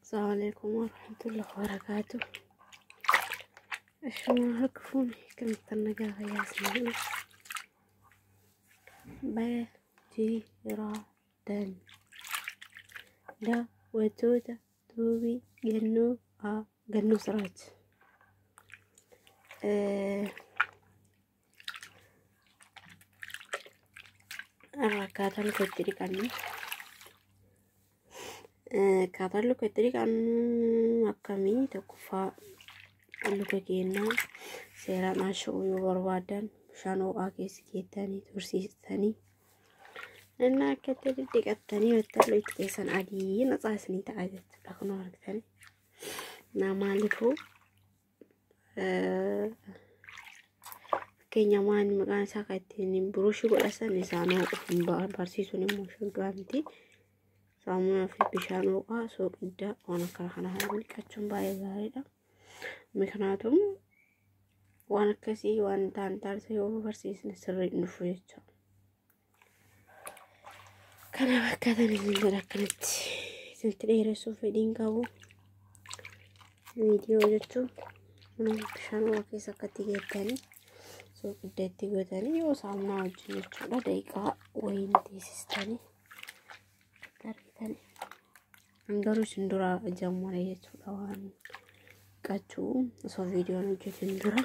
Assalamu alaikum warahmatullahi wabarakatuh. Ashuma harka fuune kamittan nagaa fayyaa baga jiraatan daawwattoota tuubii Gannoo haa Gannoo Siraaj. Akkaataa luka itti dhiqannu, akkaataan luka itti dhiqannu akkamii? Tokkoffaa, luka keenyaa seeraan haasa'uu yoo barbaadan bishaan ho'aa keessa keettanii tursiistanii inni akka itti dhidhiqattanii battaluu itti keessan adii natsaa isinii ta'a jechuudha. Kun argitanii maaliifuu fakkeenya maan maqaan isaa kan ittiin buruushii godhatan isaan barsiisuun immoo shaggaa miti. Saamunaa fi bishaan ho'aa, soogidda, waan akkana kana dhiqachuun baay'ee gaariidha. Miknaatum waan akkasii waan ta'an taasisa yoo barsiisne sirrii dhufu jechuudha. Kana fakkaatan isin jedha. Akkanatti isinitti dheeressuuf fedhiin qabu viidiyoo jechuun bishaan ho'aa keessa akkatti geettanii soogidda itti gootanii yoo saamunaa wajjin jechuudha, daqiiqaa wayiin teessistanii argitanii. Garuu isin dura jammare jechuudha waan dhiqachuu osoo viidiyoon hojjetin dura.